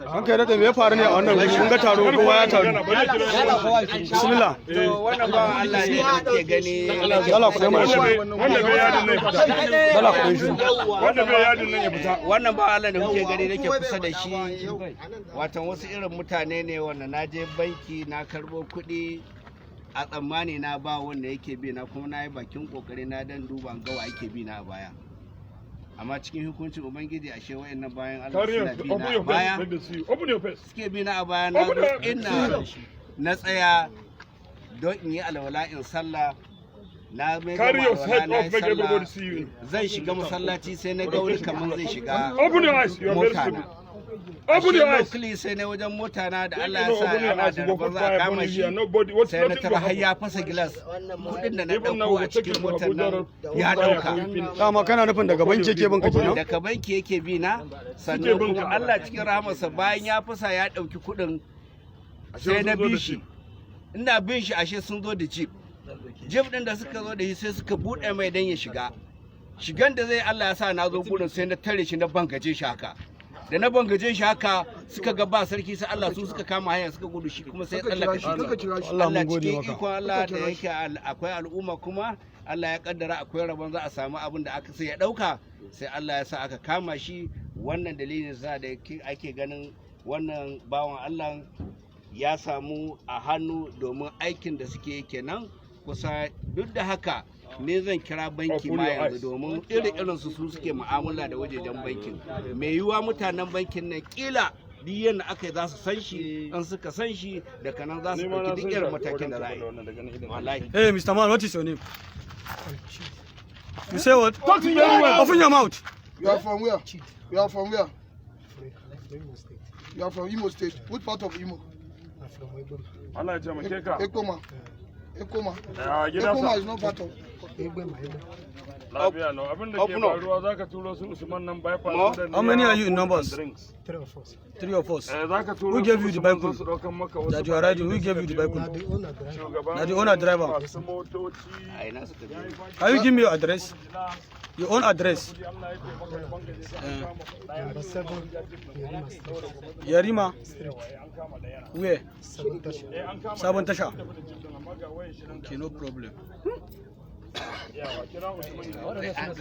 An kai daɗe, me ya faru ne a wannan wuri? Mun ga taro, kowa ya taru. Bismillah. To, wannan bawan Allah ne da kuke gani. Dala ku ɗaya mana shiru. Wanda bai yadin nan ya fita. Dala ku ɗaya shiru. Wanda bai yadin nan ya fita. Wannan bawan Allah da kuke gani nake kusa da shi, watan wasu irin mutane ne wanda na je banki na karbo kuɗi, a tsammani na ba wanda yake bi na, kuma na yi bakin kokari na dan duba ga wa yake bi na a baya, amma cikin hukuncin Ubangiji ashe wayannan bayan Allah Carry suna your bi na open a your baya. face. Let them see you. Open your face. Suke bi na a baya. Na zo ina na tsaya don in yi alwala in sallah. Na mai Carry gama your alwala, head na up, yi make everybody sallah, see you. zan shiga masallaci, sai na ga wani kamar zai shiga Open your eyes. You are very mota na. stupid. Open your eyes. Luckily, sai na wajen mota na da Allah ya sa Open your ana eyes. da You go rabon put za a fire kama upon shi, here. Nobody. What's sai na nothing tara will har ya happen. fasa gilas. Kudin da na Even now, ɗauko we a take you cikin to motar Abuja. nan ya ɗauka. Dama kana nufin daga banki yake bin ka kenan? Daga banki yake bi na. Sannan Suke bin kuma ka. Allah cikin rahamarsa, bayan ya fasa ya ɗauki kuɗin, sai na sun zo bi da shi. Ina bin shi, ashe sun zo da jeep. Jeep ɗin da suka zo da shi, sai suka buɗe mai don ya shiga. Shigan da zai, Allah ya sa na zo gurin, sai na tare shi, na bangaje shi haka. Da na bangaje shi haka, suka ga ba sarki sai Allah, su suka kama hanya suka gudu, shi kuma sai ya tsallaka shi. Allah, mun gode cikin maka. ikon Allah da yake akwai al'umma, kuma Allah ya kaddara akwai rabon za a samu abin da aka sai ya dauka, sai Allah ya sa aka kama shi. Wannan dalilin sa da ake ganin wannan bawan Allah ya samu a hannu, domin aikin da suke yi kenan. Kusa duk da haka ne zan kira banki ma yanzu, domin irin irin su su suke mu'amala da wajejen bankin. Mai yiwuwa mutanen bankin nan kila duk yadda aka yi za su san shi. In suka san shi, daga nan za su ɗauki duk irin matakin da za a yi, wallahi. Hey, Mr. Man, what is your name? You say what? Talk to me very well. Open your mouth. You are from where? You are from where? You are from Imo State. Which part of Imo? Allah ya taimake ka. Ekoma. Ekoma. A gida Ekoma sa. is not part of. Lafiya lau. Abin da ke Open up. faruwa, zaka turo su Usman nan bypass. Mo? Da How many are you in food and numbers? drinks. Three of us. Three of us. Eh, zaka turo Who gave su you the Usman bicycle zo su ɗaukan maka wasu that you are riding? Who gave you the Now bicycle? the owner driver. Shugaban Na the owner driver. masu motoci. A ina suka je? Can you give me your address? Your own address. Allah ya taimaka ya bangaje sai an kama ɗaya. Number 7, Yerima Street. Yarima. Street. Where? Sabon Tasha. Eh, an kama Sabon Tasha. tafi da jeep din, amma ga wayar shi nan. Okay, no problem. Yawa, kira Usman ya zo.